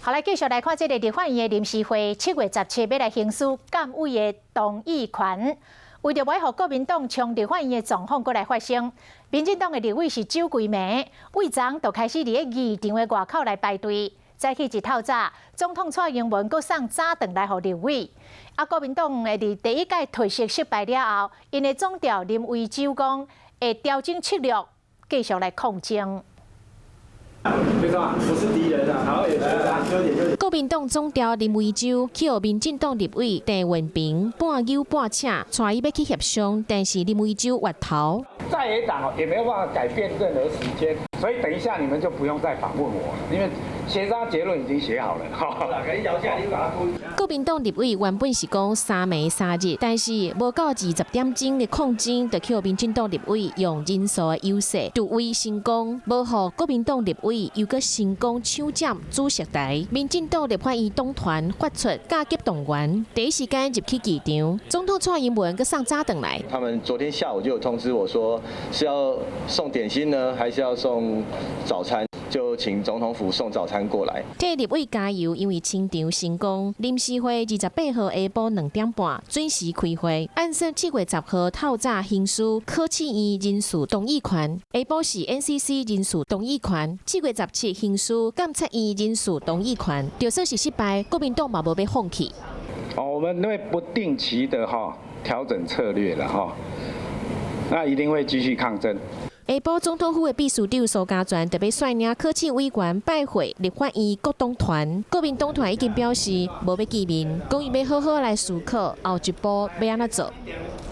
好，來繼續來看這个立法院的臨時會，7月17欲來行使監委的動議權。為著袂予國民黨衝立法院的狀況閣來發生，民進黨的立委是走規暝，對昨昏就開始佇咧議場的外口來排隊。早起一透早，總統蔡英文閣送早頓來予立委。啊，國民黨的佇第一屆退席失敗了後，𪜶的總召林為洲講會調整策略，繼續來抗爭。沒錯，不是敵人啊！好，來。國民黨總召林為洲去予民進黨立委鄭運鵬半搝半扯，帶伊欲去協商，但是林為洲越頭。在野黨也沒有辦法改變任何時間，所以等一下你們就不用再訪問我了，因為協商結論已經寫好了。國民黨立委原本是講三暝三日，但是無到20點鐘的抗爭，就去予民進黨立委用人數的優勢突圍成功，無予國民黨立委又閣成功搶佔主席台。民進黨立法院黨團發出加急動員，第一時間入去議場。總統蔡英文閣送早頓來。他們昨天下午就有通知我說，是要送點心呢，還是要送早餐？就請總統府送早餐過來。替立委加油，因為清場成功。臨時會28號下晡2點半準時開會，按算7月10號透早行使考試院人事動議權，下晡是 NCC 人事動議權，7月17行使監察院人事動議權，就算是失敗，國民黨嘛無欲放棄。哦，我們會不定期的哈調整策略了哈，那一定會繼續抗爭。下晡總統府的秘書長蘇嘉全特別率領考試委員拜會立法院各黨團，國民黨團已經表示無欲見面，講伊欲好好來思考後一步欲按怎做。